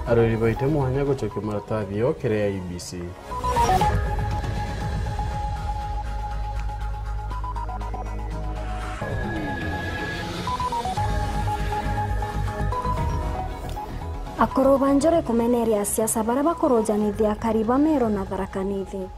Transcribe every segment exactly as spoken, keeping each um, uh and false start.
Arwiri baite mwanya gucokia maratathi o kiri I E B C. Akuru ba Njuri kumeneria asiasa baria bakurujanithia akari ba Meru na Tharaka Nithi.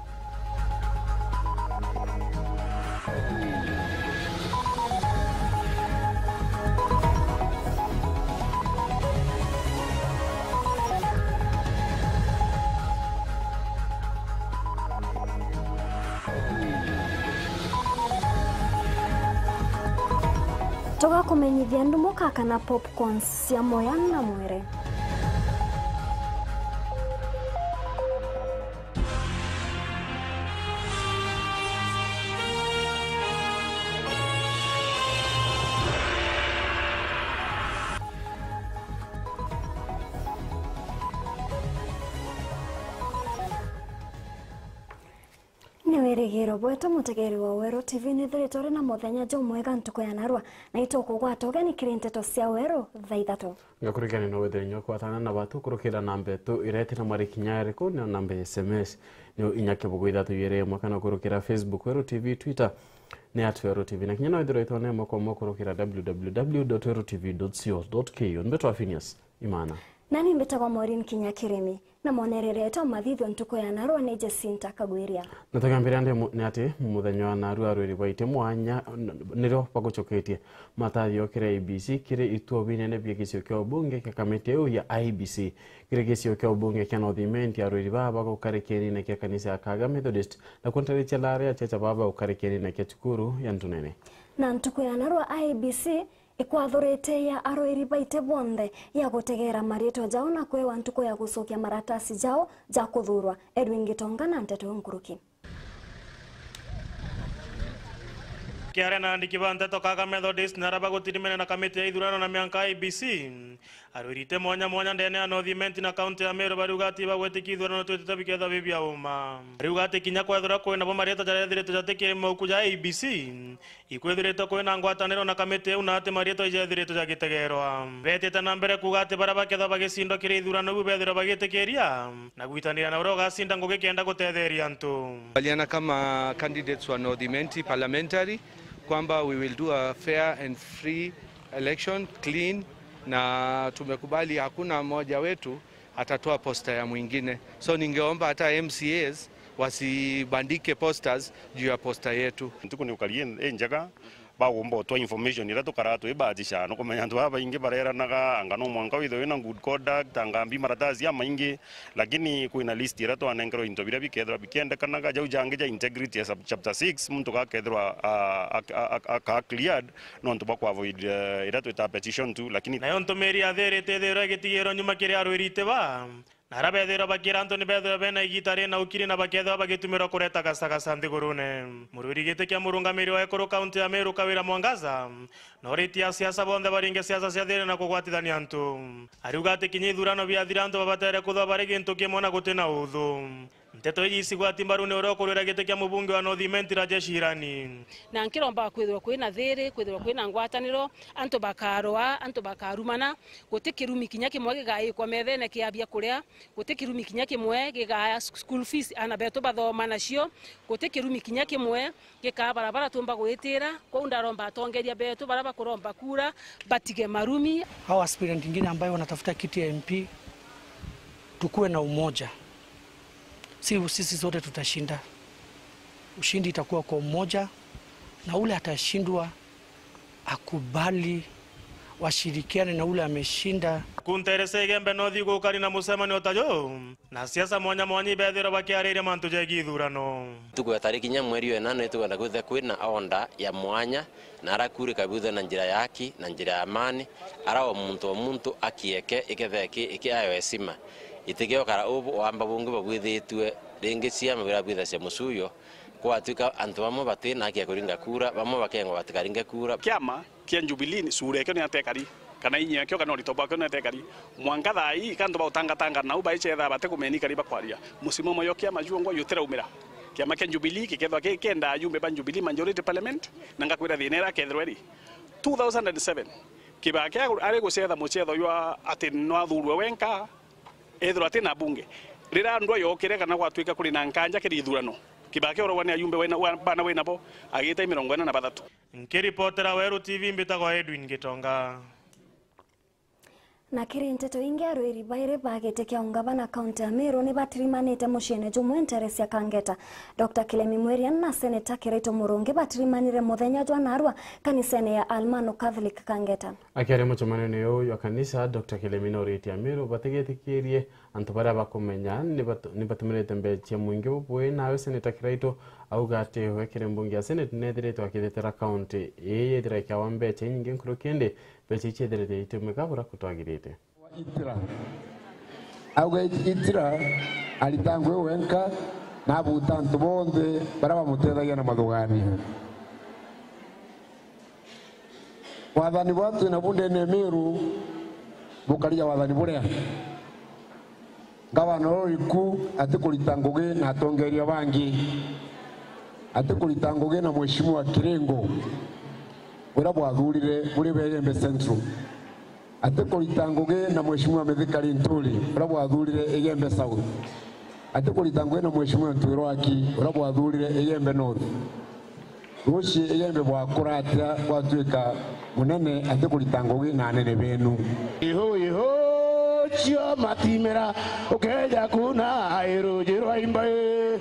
Tugakumenyithia ndumu kaka na popcorns cia moya na mwere. Ni wirigiro bwetu, mutegeri wa Weru T V, nithiritwe ri na muthenya jumwega ntuku ya narua, na itukugwata ugeni kiri nteto cia Weru thaa ithatu. Ngakurikania no withire nyo kwatana na batu kurukira namba yetu iria iti na marikinya yariku, niyo namba ya S M S, niyo inya kibugu ithatu ijiri imwe, kana kurukira Facebook Weru T V, Twitter ni at Weru T V, na kinya no withirwe itone imwe kwa imwe kurukira W W W dot weru T V dot co dot K U. Mbitwa Phineas Imana. Nani mbitagwa Maureen Kinya Kirimi. Na monerere yetu mathithio ntuku ya narua ni Jacinta Kagwiria. Na tukiambiria ndi mu-, ni ati muthenya wa narua arwiri baite mwanya n-, nirio bagucoketie matathi o kiri I E B C kiri ituo binene bia gicio kia ubunge kia kamiti iu ya I E B C. Kiri gicio kia ubunge kia North Imenti, arwiri baa bagukarikirine kia kanisa ya Kaga Methodist, na kuntaricia laria achecha baa bagukarikirine kia cukuru ya Ntunene. Na ntuku ya narua I E B C ikwathurite ya arwiri baite bonthe ya gutegera marietwa jao na kwewa ntuku ya gucokia maratasi jao ja kuthurwa. Edwin Gitonga na nteto nkuruki. Kiaria na andiki ba nteto Kaga Methodist na aria bagutirimene na kamiti ya ithurano na mianka I E B C, arwiri ite mwanya mwanya ndene ya North Imenti na kaunti ya Meru bariuga ati bagwitikia ithurano twitite bikethwa bi bia uma. Bariuga ati kinya kwethirwa kwina bo marietwa jaria jethiritwe jatikiri mauku ja I E B C, ikwithiritwe kwina ngwataniro na kamiti iu na ati marietwa ijethiritwe jagitegerwa. Betite na mbere kuuga ati baria bakethwa bagicindwa kiri ithurano iu bethirwa bagitikiria na gwitanira na uria ugacinda ngugi kenda gutetheria antu. Kubaliana kama candidates wa North Imenti parliamentary kwamba we will do a fair and free election, clean, na tumekubali hakuna mmoja wetu atatoa posta ya mwingine. So ningeomba hata M C As wasibandike posters juu ya posta yetu. Ntuku ni ukari i, i njega, bagomba utwa information iria tukaraa twibatisha. Nukumenya antu baba baingi bareranaga, anga no mwanka withwe wina good conduct, anga mbi maratasi jamaingi, lakini kwina list iria twanenkerwa into biria bikethirwa bikiendekanaga, jau jangi ja integrity ya sub-, chapter six, muntu gakethirwa, ah, ak-, ak-, ak-, aka cleared, nontu bwa kuavoid, eh, iria twita petition tu, lakini nayo ntumiri ya thiri itithirwa igitigirwa nyuma kiri arwiri iti ba, na aria bethirwa bakira antu ni bethirwa bena igita rina ukiri na bakethirwa bagitumirwa kureta gacagaca nthigurune. Murwiri giti kia murungamiri wa ekuru kaunti ya Meru Kawira Mwangaza, na uritie asiasa bonthe baringe siasa cia thiri na kugwatithania antu. Ariuga ati kinya ithurano biathira antu babatere kuthwa bari gintu kimwe na guti na uthu. Nteto iji icigwati mbaru ni uria ukurwira giti kia mubunge wa North Imenti Rajesh Hirani. Na nkiromba kwithirwa kwina thiri, kwithirwa kwina ngwataniro, antu bakarua, antu bakarumana, guti kirumi kinya kimwe gigaikwa methene kia biakuria, guti kirumi kinya kimwe gigaya school fees ana betu bathoma nacio, guti kirumi kinya kimwe gikaa barabara tumba gwitira. Kwou ndaromba atongeria betu baria bakuromba kura batige marumi. Hao aspirant ingine ambayo wanatafuta kiti ya M P, tukuwe na umoja. Si sisi sote tutashinda. Ushindi itakuwa kwa umoja, na ule atashindwa akubali, washirikiane na ule ameshinda. Kunterese Igembe North igukari na mucemanio ta juu, na siasa mwanya mwanya ibethirwa bakiariria mantu jegii ithurano. Ntuku ya tariki inya mweri wa inana nitukwenda kwithirwa kwina order ya mwanya na ara kuurika biuthe na njira ya haki na njira ya amani, ara o muntu o muntu akieke iketheki iki ayo esima. Itigiokara ubu wamba bungi babwithitue ringi ciama biria bwithacia mucuyo, kwatuika antu bamwe bati na haki ya kuringa kura, bamwe bakengwa batikaringe kura. Kiama kia Jubilee ni sura ekio ni atekari, kana inya ekio kana urito bwakio ni atekari. Mwanka thaa ii, ka antu bautangatanga nau baicethaa batikumenya ikari bakwaria. Musimamo yo kiama jwongwa jutiraumira. Kiama kia Jubilee gikethwa ki-, kiendaa ajumbe ba Jubilee majority parliament, na ngakwira thina iria akethirwa iri. Two thousand and seven, Kibaki agu-, ari gucetha mucetho jwa ati no athurwe wenka, Ethirwa ati na bunge, riria ndwa yokire kana gwatuika kuri na nkanja kiri ithurano, Kibaki urauga ni ajumbe wena, wa, bana wina bo, agita mirongo ina na bathatu. Nkiripotera Weru T V, mbitagwa Edwin Gitonga. Na kiri nteto ingi, arwiri bairi ba giti kia ungavana kaunti ya Meru ni batirimanite muciine jumwe nteere cia Kangeta. Doctor Kilemi Mwerian na Seneta Kiraitu Murungi batirimanire muthenya jwa narua kanisene ya Almano Catholic Kangeta. Akiaria mucemanio uyu jwa kanisa, Doctor Kilemi nauritie Ameru batigetikirie antu baria bakumenya ni batu-, ni batumirite mbeca cia mwingi bubui. Nawe Seneta Kiraitu auga ati we kiri mbunge ya Senate nethiritwe akithetera kaunti ii yethira ikiawa mbeca inyingi nkuruki, indi mbeca ici ithirite itumika buria kutwagirite. Itira. Auga Itira arita ngugi wenka na abuta antu bonthe baria bamutethagia na mathuganio. Wathani bwa twina bu ndene ya Meru bukari ja wathani buria? Ngavana uria uriku atikurita ngugi na atongeria bangi. Atikurita ngugi na Mheshimiwa Kiringo, uria bwathurire buri ba Igembe Central. Atikurita ngugi na Mheshimiwa Mithika Linturi, uria bwathurire Igembe South. Atikurita ngugi na Mheshimiwa Ntwirwaki, uria bwathurire Igembe North. Rucii Igembe bwakura atia bwatuika munene atikurita ngugi na anene benu? Ihu, ihu, cio matimera, ukeja kuna iruji rwa imbai.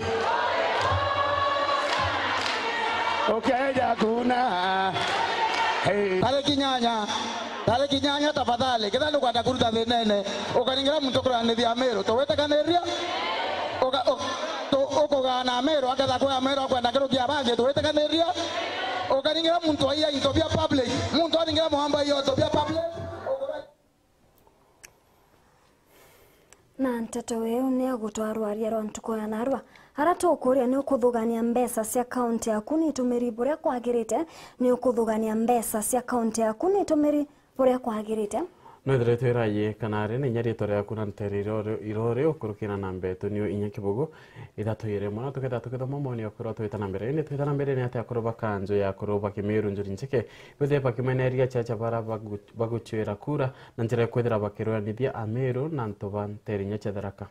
Ukeja kuna. Hey. Tariki nyanya. Tariki nyanya, tafadhali, kethira nukwenda kuruta thinene, ukaringira muntu kuranithia Amiru, tuwitikaniria? Uka-, u-, tu-, ukugana Amiru, aketha kwi Amiru akwenda nkuruki ya bangi, tuwitikaniria? Ukaringira muntu aiya into bia public, muntu aringira mwamba iyo into bia public. Na nteto iu ni ya gutwa rwaria rwa ntuku ya narua. Aria tukuria, ni ukuthugania mbeca cia kaunti yaku ni itumiri buria kwagirite? Ni ukuthugania mbeca cia kaunti yaku ni itumiri buria kwagirite? Nwithiritwe irayi kana ari ni inya riitwa riaku na ntere irori, irori ukurukira namba yetu niyo inya kibugu ithatu iri mwana, tuketha tukithoma moni okorwa twita na mbere. Indi twita na mbere ni atia akuru ba kanju ya akuru ba Kimiru Njuri Ncheke bethire bakimeneria chacha bara bagu-, baguchwira kura na njira ya kwithira bakiruanithia Amiru na antu ba ntere inya cia Tharaka.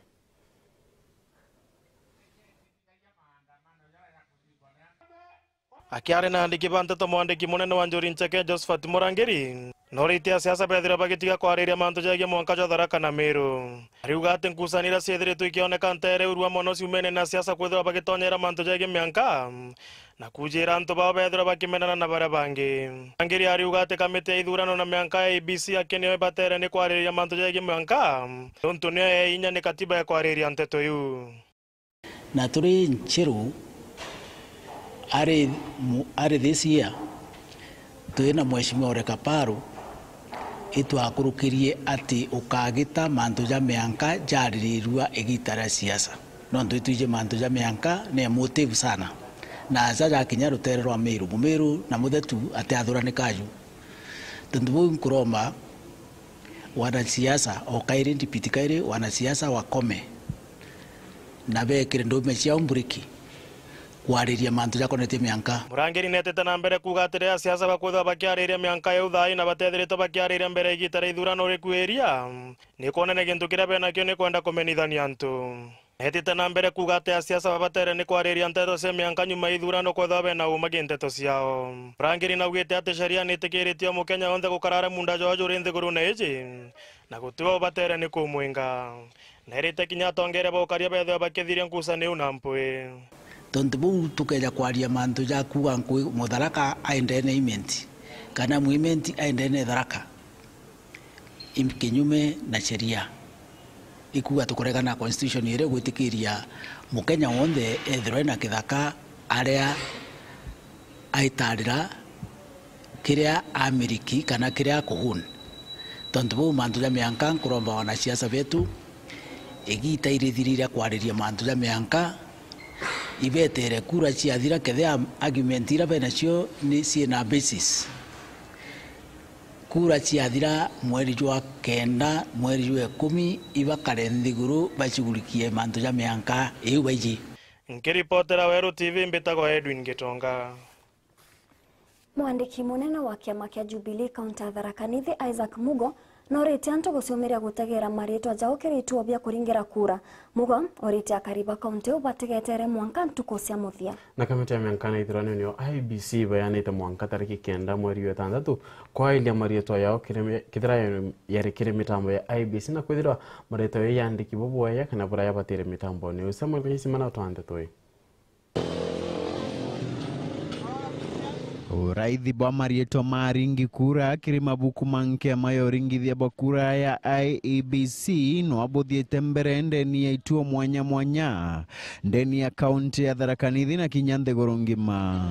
Akiaria na andiki ba nteto, mwandiki munene wa Njuri Ncheke Josephat Murangiri, noritie asiasa bethirwe bagitiga kwariria mantu jegie mwanka jwa Tharaka na Miru. Ariuga ati nkucanio iria ciethiritwe ikioneka ntere urua mono ciumene na asiasa kwithirwa bagitonyera mantu jegie mianka, na kujira antu bao bethirwa bakimenana na baria bangi. Murangiri ariuga ati kamiti ya ithurano na mianka ya I E B C aki niyo ibatere ni kwariria mantu jegie mianka, nontu niyo ya inya ni katiba ya kwariria nteto iu. Na turi Nchiru, ari mu-, ari this year, twi na Mheshimiwa Ole Kaparo, itwakurukirie ati ukagita mantu ja mianka jaririrua igita ria siasa. Nontu itwiji mantu ja mianka ni emotive sana. Na aja jakinya rutere rwa Miru, Mumiru na muthetu atiathuranika aju. Tontu buu nkuromba wanasiasa, o kairi ndipiti kairi, wanasiasa wakome na bekire ndume ciao mburiki kwariria mantu jakonetie mianka. Murangiri netete na mbere kuuga ati riria asiasa bakwithirwa bakiariria mianka yeu thaai na batethiritwe bakiariria mbere ya igita ria ithurano rikuiria, ni kwonania gintu kiria benakio ni kwenda kumenithania antu. Etite na mbere kuuga ati asiasa babatere ni kwariria nteto cia mianka nyuma ya ithurano kwethirwa bena uma gi nteto ciao. Murangiri naugite ati sheria nitikiritie o Mukenya onthe gukara ari munda jwao juri nthigurune iji, na gutiwe ubatere ni kumwinga. Nerite kinya atongeria ba ukaria bethirwe bakithiria nkucanio iu na mpwi. Tontu buu tukeja kwaria mantu ja kuuga nkui Mutharaka aendene Imenti, kana Mwimenti aendene Tharaka, im-, kinyume na sheria. Ikuuga tukuregana na constitution iria igwitikiria Mukenya wonthe ethirwe ena kithaka aria aitarira kiria amiriki kana kiria akuhun. Tontu buu mantu ja mianka nkuromba wanasiasa betu, igita irithirire kwariria mantu ja mianka, ibetere kura ciathira kethira argument iria benacio ni ciina basis. Kura ciathira mweri jwa kenda, mweri jwa ikumi, ibakare nthiguru bacugurikie mantu ja mianka iu baiji. Nkiripotera Weru T V, mbitagwa Edwin Gitonga. Mwandiki munene wa kiama kia Jubilee kaunti ya Tharaka Nithi, Isaac Mugo, Noritie antu guciumiria gutegera mariitwa jao kiri ituo bia kuringira kura. Mugo oritie akari ba kaunti iu batigetere mwanka ntuku cia muthia. Na kamiti ya mianka na ithurano nio I E B C bayanite mwanka tariki kenda mweri wa itantatu kwailia mariitwa yao kiri mi-, kethira yari kiri mitambo ya I E B C, na kwithirwa mariitwa yao yandiki bubwega kana buria yabatire mitambone iu. Samuel Gaisima na utwante tui. Uraithi bwa mariitwa ma aringi kura kiri mabuku ma nkema ya uringithia bwa kura ya I E B C nwa buthiite mbere ndeni ya ituo mwanya mwanya, ndeni ya kaunti ya Tharaka Nithi na kinya nthiguru ngima.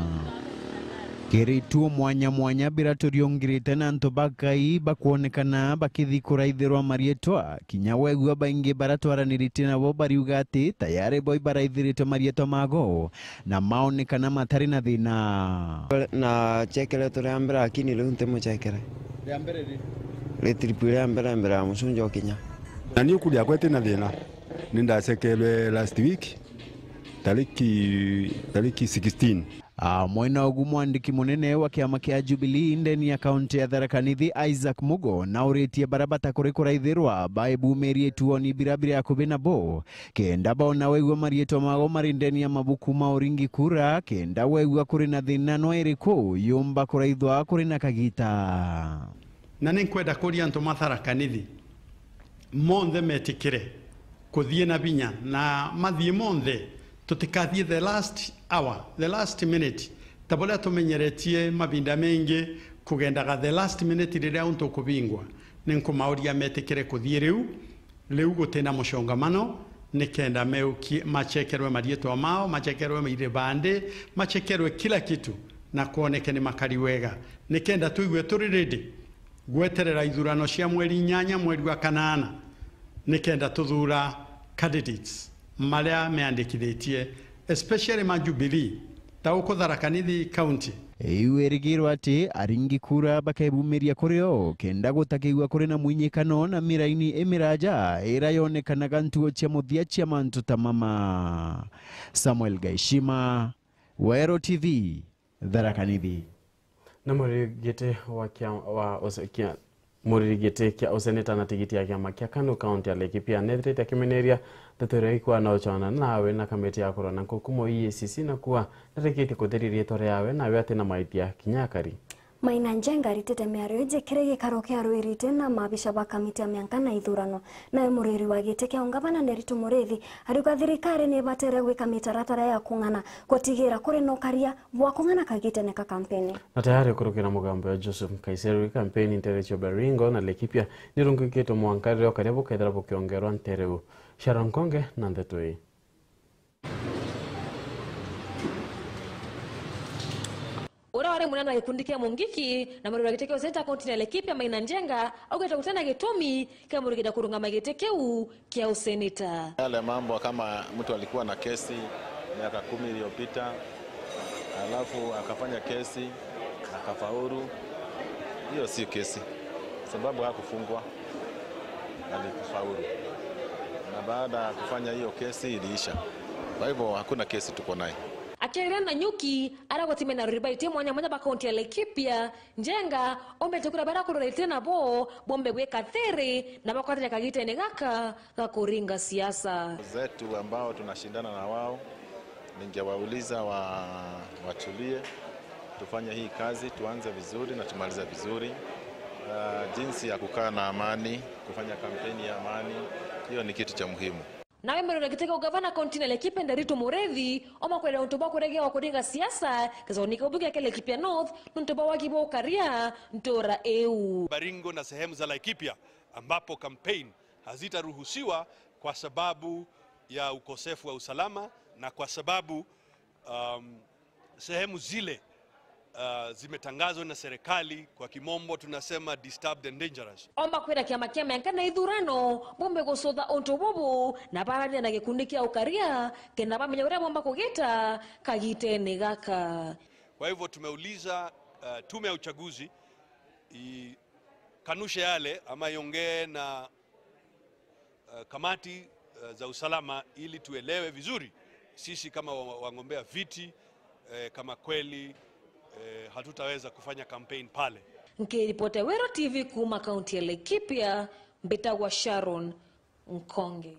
Kiri ituo mwanya mwanya bira turiungirite na antu bakai bakwonekana bakithi kuraithirwa mariitwa, kinya wegua baingi baria twaraniritie nabo bariuga ati tayari bo ibaraithiritwe mariitwa mago na maonekana matari na thina. Na chekere turi a mbere, lakini riu ntimuchekere. Ria mbere ri? Ri trip ria mbere mbere ya mucunjo kinya. Na ni ukuri yakwa iti na thina. Ni ndacekerwe last week, tariki, tariki sixteen. Amwe na ugu, mwandiki munene wa kiama kia Jubilee ndeni ya kaunti ya Tharaka Nithi, Isaac Mugo, nauritie baria batakuri kuraithirwa baibumirie ituoni bira biri akubi nabo, kenda bona wegua mariitwa mao mari ndeni ya mabuku ma uringi kura, kenda wegua kuri na thina no iriku yumba kuraithwa kuri na kagita. Na ni nkwenda kuria antu ma Tharaka Nithi monthe metikire kuthii na binya, na mathii monthe, tutikathii the last hour, the last minute, ta buria tumenyeretie mabinda mengi kugendaga the last minute riria untu ukubingwa. Ni nkumauria metikire kuthii riu, riu gutina mucongamano, nikenda meukie, machekerwe mariitwa mao, machekerwe iribandi, machekerwe kila kitu, na kwoneke ni makari wega, nikenda twigue turi ready gweterera ithurano cia mweri inyanya, mweri wa kanana, nikenda tuthuura candidates maria meandikithitie, especially ma Jubilee, ta guku Tharaka Nithi County. Iu irigirwa ati aringi kura bakebumiria kuri o, kenda gutakiigua kuri na mwinyikano na miraini imiraja iria yonekanaga ntuo cia muthia cia mantu ta mama. Samuel Gaishima, Weru T V, Tharaka Nithi. Na muririgiti wa kia-, wa use-, kia-, muririgiti kia useneta na tigiti ya kiama kia KANU kaunti ya Laikipia nethirite akimeneria ndeto iria ikwaa na ucwana nawe na kamiti ya kurwa na nkukumo E A C C, na kuwa ndarikitie kutheria riitwa riawe nawe ati na maitia kinya akari. Maina Njenga aritite miario iji kiri gikaro kia Rwirite na maabisha ba kamiti ya mianka na ithurano. Nawe muriri wa giti kia ungavana Nderitu Muriithi ariuga thirikari ni ibatere gwika mitaratara ya kung'ana gutigira kuri na ukaria bwa kung'ana kagitene ka kampeni. Na tayari kurukira mugambo ya Joseph Nkaiseru, kampeni ntere cia Baringo na Laikipia nirungikitwe mwanka riria ukaria bukethira bukiongerwa ntereu. Sharon Konge na ndeto ii. Uria wari munene wa gikundi kia Mungiki na muriri wa giti kia useneta kaunti ya Laikipia, Maina Njenga, augite gutina gitumi kia murigita kurungama giti kiu kia useneta. Yale mambo kama mtu alikuwa na kesi miaka kumi iliyopita, alafu akafanya kesi, akafaulu, hiyo si kesi, sababu hakufungwa, alifaulu. Na baada ya kufanya hiyo kesi iliisha. Kwa hivyo hakuna kesi tuko nayo. Akiaria na Nanyuki, aragwati mena ruribaitie mwanya mwanya ba kaunti ya Laikipia, Njenga ombete kuria baria akurorete nabo bombe gwika thiri na bakwatire kagitene gaka ga kuringa siasa. Zetu ambao tunashindana na wao, ningewauliza wa-, watulie, tufanye hii kazi, tuanze vizuri na tumalize vizuri. Ah, jinsi ya kukaa na amani, kufanya kampeni ya amani, hiyo ni kitu cha muhimu. Nawe muriri wa giti kia ugavana kaunti ya Laikipia Nderitu Muriithi, omakwira untu bwa kuregea wa kuringa siasa gicagoni kiu kia Laikipia North nuntu bwa wagi bwa ukaria ntura iu. Baringo na sehemu za Laikipia ambapo campaign hazitaruhusiwa kwa sababu ya ukosefu wa usalama na kwa sababu, um, sehemu zile, uh, zimetangazwa na serikali, kwa kimombo tunasema disturbed and dangerous. Omba kwira kiama kia mianka na ithurano bombe gucutha untu bubu na bararia na gikundi kia ukaria kenda bamenya uria bomba kugita kagitene gaka. Kwa hivyo tumeuliza, uh, tume ya uchaguzi ikanushe yale ama iongee na, uh, kamati, uh, za usalama ili tuelewe vizuri sisi kama wa-, wagombea viti, eh, kama kweli, eh, hatutaweza kufanya campaign pale. Nkiripota Weru T V kuuma kaunti ya Laikipia, mbitagwa Sharon Nkonge.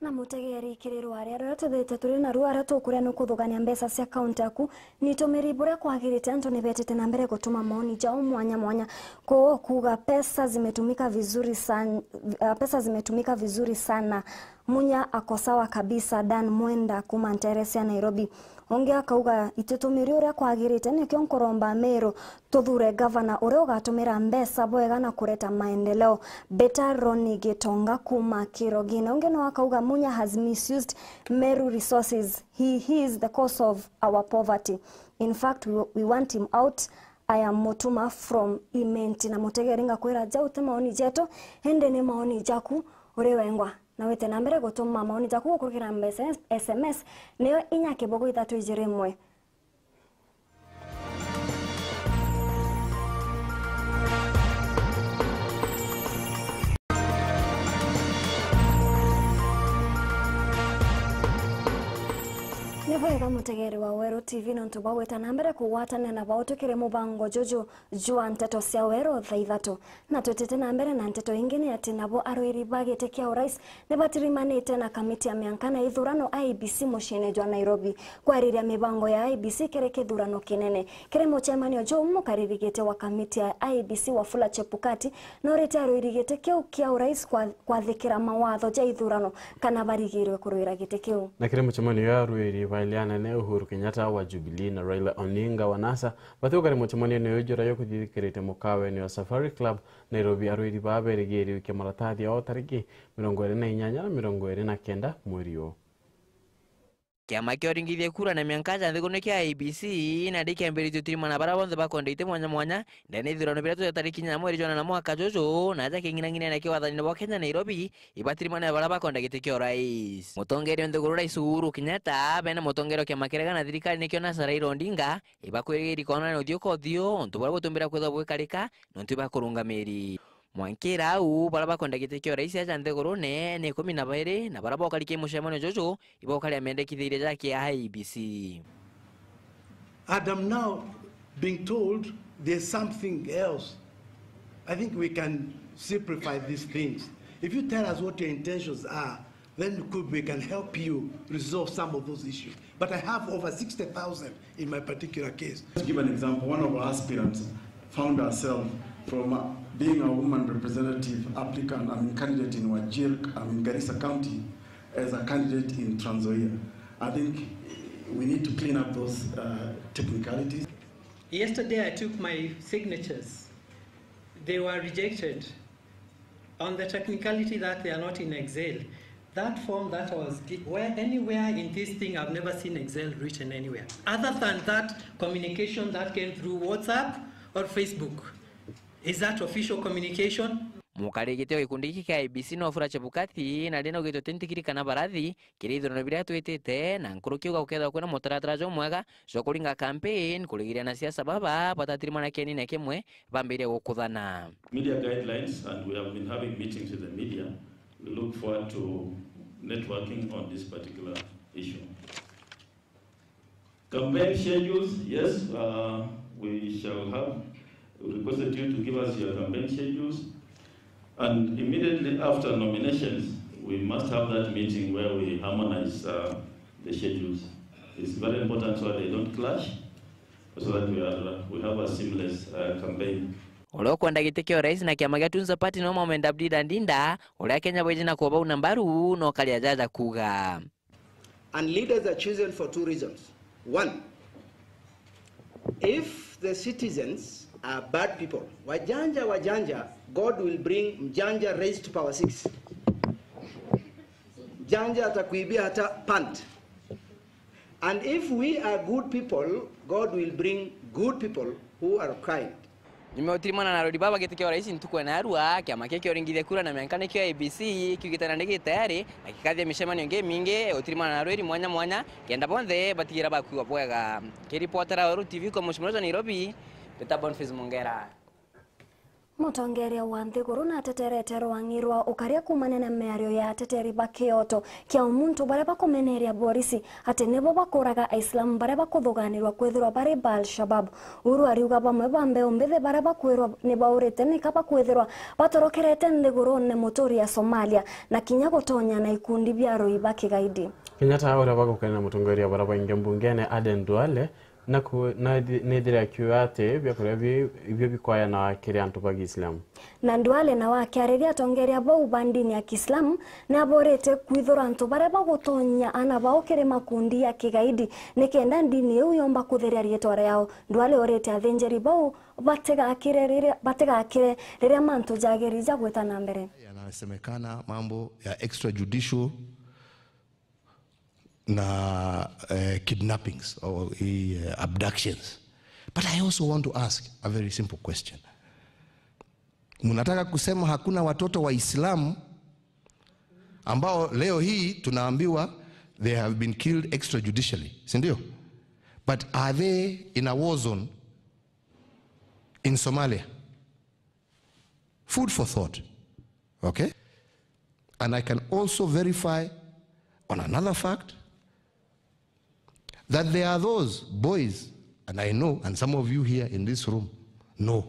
Na mutegeri, kiri rwaria ruria twithite turi naruo, aria tukuria ni kuthugania mbeca cia kaunti yaku. Ni utumiri buria kwagirite, antu ni betite na mbere gutuma maoni jao mwanya mwanya. Kwou kuuga pesa zimetumika vizuri san-, ah, pesa zimetumika vizuri sana. Munya ako sawa kabisa, Dan Mwenda kuuma ntere cia Nairobi. Ungi akauga, ititumiri uria kwagirite, nikio nkuromba Meru tuthure gavana uria ugatumira mbeca bwega na kureta maendeleo. Beta Ronnie Gitonga kuuma Kirogine. Ungi no akauga, Munya has misused Meru resources. He is the cause of our poverty. In fact, we, we want him out. I am Mutuma from Imenti. Na mutegeri, ngakwira jau ti maoni jetu, indi ni maoni jaku uri wengwa. Na wite na mbere gutuma maoni jaku gukurukira namba ya S M S, niyo inya kibogo ithatu ijiri imwe. Ni bwega, mutegeri wa Weru T V, nontu bwa gwita na mbere kugwatania na bau tukiri mubango juju jwa nteto cia Weru thaa ithatu. Na twitite na mbere na nteto ingi, ni ati nabo arwiri ba giti kia urais ni batirimanite na kamiti ya mianka na ithurano, I E B C, muciine jwa Nairobi, kwariria mibango ya I E B C kiri kithurano kinene. Kiri mucemanio juu, mukariri giti wa kamiti ya I E B C, Wafula Chebukati, norite arwiri giti kiu kia urais kwa-, kwathikira mawatho ja ithurano kana barigirwe kurwira giti kiu. Na kiri mucemanio ya arwiri, baili anene Uhuru Kenyatta wa Jubilee na Raila Odinga wa NASA bati ukari mucemanio ni uyu jura yo kuthithikirite mukaweni wa Safari Club Nairobi, arwiri baa berigiri gwikia maratathi ao tariki mirongo iri na inyanya na mirongo iri na kenda mweri uu. Kiama kia uringithia kura na mianka ja nthiguru ni kia I E B C, nandi kiambiritie utirimana baria bonthe bakwenda iti mwanya mwanya ndene ithurano biria tuja tariki inya mweri jwa nana mwaka juju, na aja king'inang'inene kia wathani bwa Kenya Nairobi, ibatirimane baria bakwenda giti kia urais. Mutongeria o nthiguru Rais Uhuru Kenyatta, bena mutongeria o kiama kiria gina thirikari nikio NASA Raila Odinga, ibakwirigiri kwonana uthiu kwa uthiu, untu buria butumbira kwithwa bwikarika, nontu ibakurungamiri. Mwankira au, baria bakwenda giti kia urais aja nthigurune ni ikumi na bairi, na baria bokarikia mucemanio juju, ibokaria mendekithirie ja kia I E B C. And I'm now being told there's something else. I think we can simplify these things. If you tell us what your intentions are, then could, we can help you resolve some of those issues. But I have over sixty thousand in my particular case. To give an example, one of our aspirants found herself from, uh, being a woman representative applicant, I mean, candidate in Wajir, I mean, Garissa County, as a candidate in Trans Nzoia. I think we need to clean up those, uh, technicalities. Yesterday I took my signatures. They were rejected on the technicality that they are not in Excel. That form that I was gi-, where anywhere in this thing, I've never seen Excel written anywhere. Other than that communication that came through WhatsApp or Facebook. Is that official communication? Mukariri giti wa gikundi giki kia I E B C ni Wafula Chebukati, na rina ugite utintikiri kana barathi kiri ithurano biria twitite, na nkuruki uga gukethirwa kwina mutaratara jumwega jwa kuringa campaign, kurigiria na siasa baba batatirimana kienine kimwe, bambiria gukuthana. Media guidelines, and we have been having meetings with the media. We look forward to networking on this particular issue. Campaign schedules, yes, uh, we shall have requested you to give us your campaign schedules. And immediately after nominations, we must have that meeting where we harmonize, uh, the schedules. It's very important so that they don't clash, so that we are, we have a seamless, uh, campaign. Uria ukwenda giti kia urais na kiama gia Tunza Party no Mohamed Abdi Dandinda, uria Kenya bwiji na kubauna mbaru, no karia jaja kuuga. And leaders are chosen for two reasons. One, if the citizens are bad people, wajanja, wajanja, God will bring mjanja raised to power six. Mjanja atakuibia hata pant. And if we are good people, God will bring good people who are kind. Nyuma ya utirimana na arwiri baba giti kia urais ntuku ya narua, kiama kia uringithia kura na mianka nikio I E B C kiugite nandi gi tayari na gikathithia micemanio ingi imingi utirimana na arwiri mwanya mwanya, kenda bonthe batigira bakuigwa bwega. Kiripotera Weru T V kwa mucii munene jwa Nairobi, mbita Boniface Mungera. Mutongeria wa nthiguru nateterete rwang'i rwa ukaria kuumania na miario ya ateteri ba kioto kia umuntu baria bakumeneria borisi ati nibo bakuraga Aislamu baria bakuthuganirwa kwithirwa bari ba Al-Shabab. Uhuru ariuga bamwe ba mbeu mbithi baria bakwirwa ni baurite nika bakwithirwa batorokerete nthigurune muturi ya Somalia na kinya gutonya na ikundi bia arui ba kigaidi. Kenyatta, uria bagukania na mutongeria baria baingi mbungene Aden Duale, na ku-, na thi-, nithire akiuga ati biakuria bi-, ibio bikwayanawa kiri antu ba Kiislamu. Na Duale nawe akiariria atongeria bau ba ndini ya Kiislamu, ni aborite kwithura antu baria bagutonya ana bao kiri makundi ya kigaidi, nikenda ndini iu yomba kutheria riitwa riao. Duale orite athinjiri bau batigakire riria, batigakire riria mantu jagiri jagwita na mbere. Yanasemekana mambo ya extrajudicial na, eh, kidnappings or, eh, abductions. But I also want to ask a very simple question. Mnataka kusema hakuna watoto wa Islam ambao leo hii tunaambiwa they have been killed extrajudicially, si ndio? But are they in a war zone in Somalia? Food for thought. Okay? And I can also verify on another fact that there are those boys, and I know, and some of you here in this room know,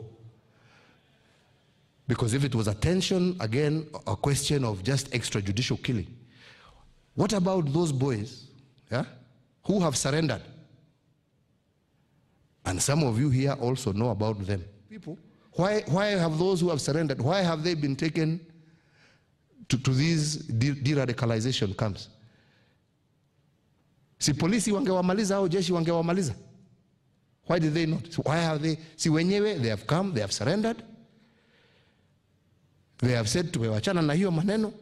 because if it was a tension, again, a question of just extrajudicial killing, what about those boys, yeah, who have surrendered? And some of you here also know about them. People, why, why have those who have surrendered, why have they been taken to, to these de-, de-radicalization camps? Si polisi wangewamaliza au jeshi wangewamaliza? Why did they not? So why have they, si wenyewe, they have come, they have surrendered. They have said, "Tumewachana na hiyo maneno."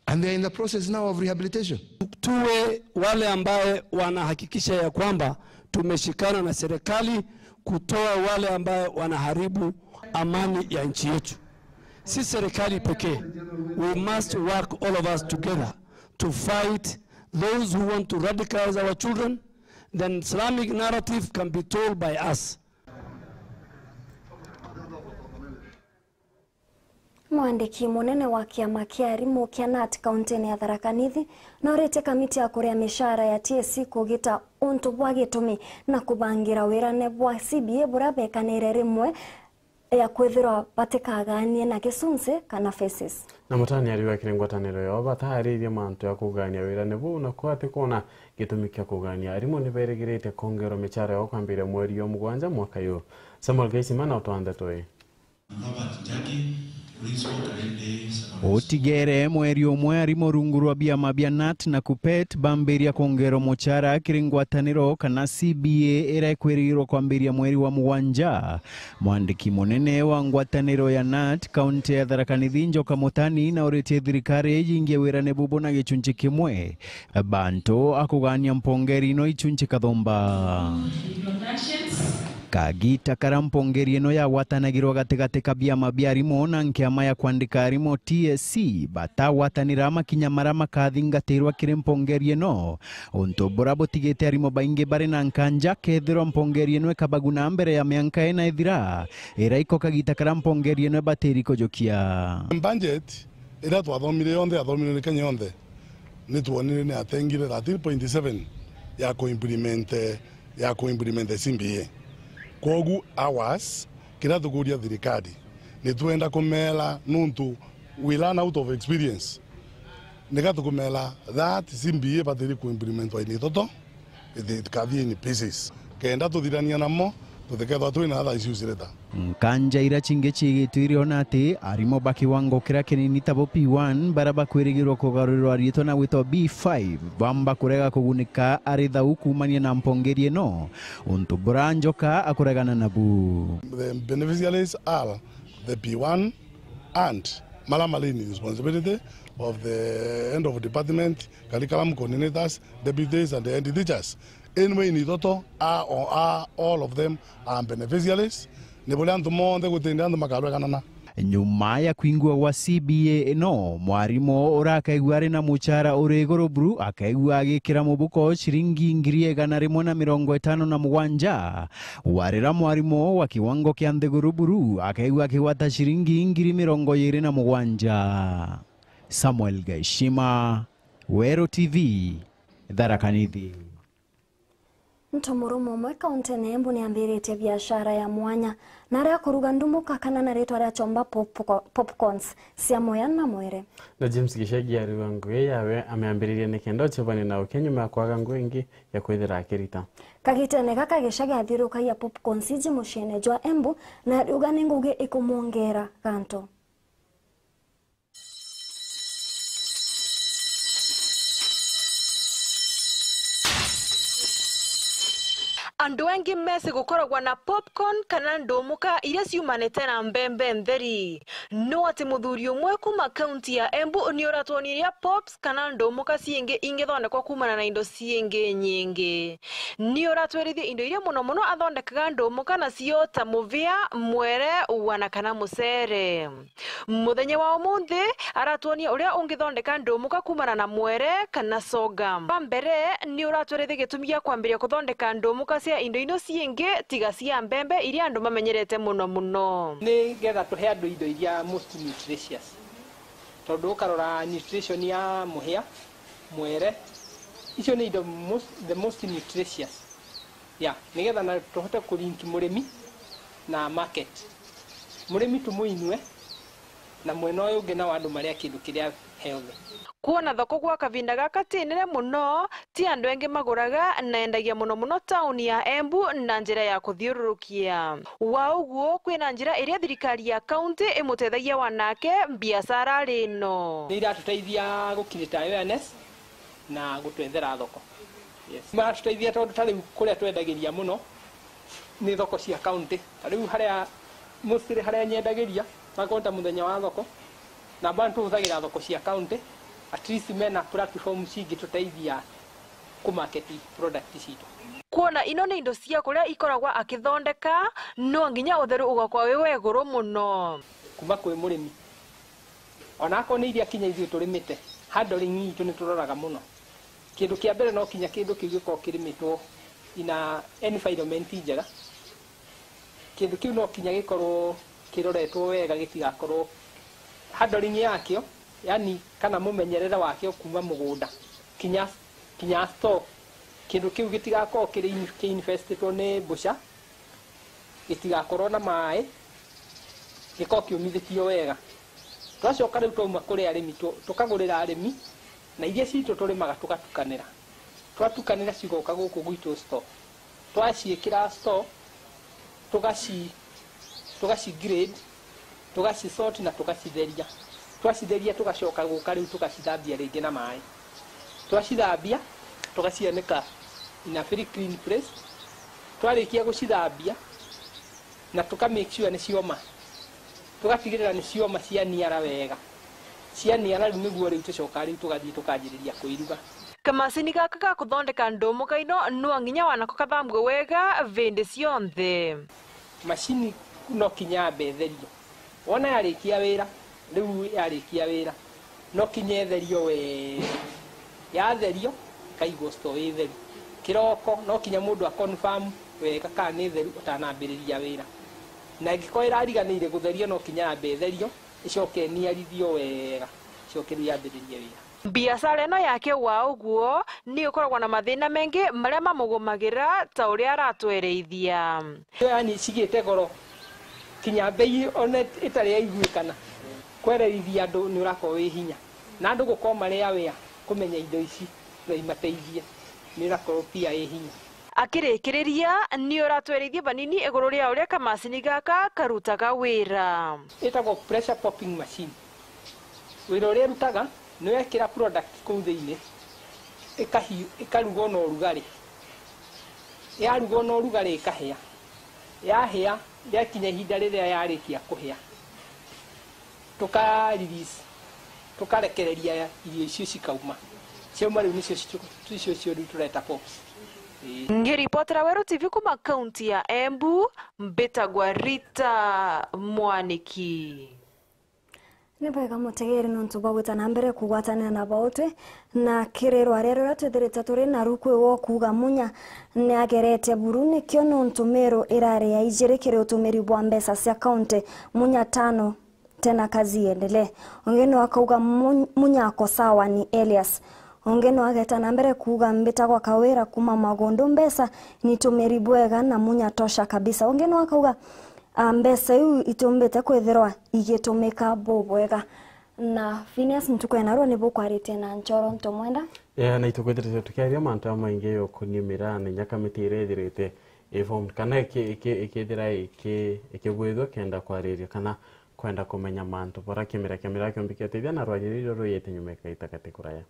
And they are in the process now of rehabilitation. Tuwe wale ambaye wanahakikisha ya kwamba tumeshikana na serikali kutoa wale ambaye wanaharibu amani ya nchi yetu. Si serikali pekee. We must work all of us together to fight those who want to radicalize our children. Then Islamic narrative can be told by us. Mwandiki munene wa kiama kia arimu kia nat kauntini ya Tharaka Nithi norite kamiti ya kuria micara ya T S C kugita untu bwa gitumi na kubangira wirane bwa C B A buria bekanire rimwe ya kwithirwa batikaganie na gicunci kana phases. Na mutani ariuga kiri ngwataniro yao bataaririe mantu ya kugania wirane buu na kwati kwona gitumi kia kugania. Arimu ni berigirite kongerwa micara yao kwambiria mweri wa mugwanja mwaka uyu. Samuel Gaisima na utwanthe twi. Utigere mweri umwe arimu rungu rwa biama bia nat na kupet bambiria kwongerwa mucara kiri ngwataniro kana C B A iria ikwirigirwa kwambiria mweri wa mugwanja. Mwandiki munene wa ngwataniro ya nat kaunti ya Tharaka Nithi Njoka Mutani nauritie thirikari yingie wirane bubu na gicunci kimwe bantu akugania mpongeri ino icunci kathumba. Kagita karia mpongeri ino yagwatanagirwa gatigati ka biama bia arimu na nkiama ya kwandika arimu T S C batagwatanira makinya maria makathingatirwa kiri mpongeri ino, untu buria butigite arimu baingi bari na nkanja kethirwa mpongeri ino ikabaguna mbere ya mianka ina ithira, iria iko kagita karia mpongeri ino ibatiri kujukia. Budget iria twathomire yonthe, yathomirwe ni Kenya yonthe, ni twonire ni atengire thirteen point seven ya ku implement, ya ku implement C B A. Kwogu ours, kiria tukuria thirikari, ni twenda kumela nuntu we learn out of experience. Nika tukumela that C B A batiri ku implementwa in itoto, it, it can be in pieces. Kenda tuthirania namo, tutikethwa twina other issues later. Nkanja iria cingi ciigitwe iriona ati arimu ba kiwango kiria kinini tabo P one baria bakwirigirwa kugarurirwa riitwa na gwitwa B five bamba kurega kugunika ari thau kuumania na mpongeri ino, untu buria Njoka akuregana nabu. The beneficiaries are the P one and maria mari in responsibility of the end of department, curriculum coordinators, deputies and the head teachers. Anyway, in itoto, are, are, all of them are beneficiaries. Ni buria antu monthe gutindi antu makarueganana. Nyuma ya kwingua gwa C B A ino, mwarimu urakaigua ari na muchara uri iguru buru akaigua agikira mubuko ciringi ngiri igana rimwe na mirongo itano na mugwanja, warira mwarimu wa kiwango kia nthiguru buru akaigua akigwata ciringi ngiri mirongo iri na mugwanja. Samuel Gaishima, Weru T V, Tharaka Nithi. Nto murume umwe kaunti ya Embu niambiritie biashara ya mwanya na aria kuruga ndumuka kana na ritwa ria chomba popco-, popcorns cia muya na mwere. Na James Gicagi ariuga ngugi yawe amiambiririe nikenda uchebane na ukia nyuma ya kwaga ngugi ingi ya kwithira akirita. Kagitene gaka Gicagi athiurukagia popcorns iji muciine jwa Embu na ariuga ni ngugi ikumwongera ganto. Andu engi mesi gukoragwa na popcorn kana ndumuka iria ciumanite na mbembe ntheri. No ati muthuri umwe kuma kaunti ya Embu ni uratwonia iria pops kana ndumuka ciingi ingithondekwa kumana na indo ciingi nyingi. Ni uratwirithia indo iria muno muno athondekaga ndumuka nacio ta muvia, mwere, wana kana mucere. Muthenya wa umunthi, aratwonia uria ungithondeka ndumuka kumana na mwere kana sorghum. Wa mbere, ni uratwerethia gitumi gia kwambiria kuthondeka ndumuka cia indo ino ciingi tiga cia mbembe iria andu mamenyerete muno muno. Ni getha tuhe andu indo iria most nutritious. Tondu ukarora nutrition ya muhia, mwere, icio ni indo most, the most nutritious. Ya, nigetha na tuhote ku link murimi na market. Murimi tumuinue na mwena uyu ungi nao andu maria kindu kiria healthy. Kuona thoko gwa kavinda gaka ti nene muno, ti andu engi maguraga na endagia muno muno tauni ya Embu na njira ya kuthiururukia. Wa uguo, kwina njira iria thirikari ya kaunti imutethagia wanake biashara rino. Ni iratuteithia gu create awareness na gutwethera thoko. Yes. Maratuteithia tondu ta riu kuria twendagiria muno ni thoko cia county. Ta riu haria, mostly haria nyendagiria, akorwo ta muthenya wa thoko, na bado tuhuthagira thoko cia county, at least mena platform cingituteithia ku market product citu. Kuona ino ni indo cia kuria ikoragwa akithondeka, no nginya utheru ugakwa wi wa iguru muno. Kuma kwi murimi, ona akorwo ni iria kinya ithui turimite, handling itu ni turoraga muno. Kindu kia mbere no kinya kindu kiu gikorwo kirimitwo in a environment njega. Kindu kiu no kinya gikorwo kiroretwo wega, gitigakorwo handling yakio, yani kana mumenyerere wakio kuma mugunda kinya, kinya store. Kindu kiu gitigakorwo kiri in-, ki infestitwo ni mbuca, gitigakorwo na maai, gikorwo kiumithitio wega. Twacoka riu twauma kuri arimi, tu-, tukagurira arimi, na iria citu turimaga tugatukanira. Twatukanira cigoka guku gwitu store. Twaciikira store, tugaci-, tugaci grade, tugaci sort na tugacitheria. Twacitheria tugacoka guka riu tugacithambia ringi na maai. Twacithambia, tugacianika in a very clean place. Twarikia gucithambia, na tuka make sure ni cioma. Tugatigirira ni cioma cianiara wega. Cianiara riu niguo riu tucoka riu tugathii tukanjiriria kuiruga. Kamacini gaka ga kuthondeka ndumuka ino no nginya wanako kathambwe wega vindi cionthe. Macini no kinya yambe itherio. Wona yarikia wira, riu yarikia wira, no kinya itherio wega. Yatherio, ikaigwo store i theru. Kiroko, no kinya mundu a confirm wega kana ni theru utanambiriria wira. Na ingikorwo irariganire gutherio, no kinya yambe itherio, icoke iniarithio wega, icoke riu yambiririe wira. Biacara ino yake wa uguo ni ukoragwa na mathina mengi maria mamugumagira, ta uria aratwereithia. Io yani cigite goro, kinya mbei ona itari yaiguikana. Kwererithia andu ni urakorwo wi hinya, na andu gukorwo mari aware kumenya indo ici no imateithie, ni urakorwo pia wi hinya. Akirikiriria, ni uratwereithia banini iguru ria uria kamacini gaka karutaga wira. Itagwo pressure popping machine. Wira uria irutaga, ni wekira product kuu thiini, ikahi-, ikarugwo na urugari. Yarugwo na urugari ikahia. Yahia, yakinya ihinda riria yarikia kuhia, tuka release, tukarekereria irio icio cikauma. Ciauma riu nicio citu-, nicio cio riu tureta pops. Ii. Ngiripotera Weru T V kuma kaunti ya Embu, mbitagwa Rita Mwaniki. Ni bwega mutegeri nontu bwa gwita na mbere kugwatanira na bautwi, na kiri rwaria ruria twithirite turi naru kwi wo kuuga Munya ni agerete buru, nikio nontu Meru irari ya ijiri kiri utumiri bwa mbeca cia kaunti, Munya tano tena kazi iendelee. Ungi no akauga Mu-, Munya ako sawa ni Elias. Ungi no ageta na mbere kuuga mbitagwa Kawira kuma Magundu, mbeca ni tumiri bwega na Munya tosha kabisa. Ungi no akauga, ah, mbeca iu itumbite kwithirwa igitumika bubwega. Na Phineas, ntuku ya narua ni bukwaritie na Nchoro Ntomwenda. Yeah, na itukwithirite tukiaria mantu jamaingi jukunie miraa na inya kamiti iria ithirite iformed kana iki-, iki-, ikithira iki-, ikigwithua kenda kwariria kana kwenda kumenya mantu bara kimira kia miraa kiumbi kiatethia na rwaria ruria ruyite nyuma ikaita kati kuraya.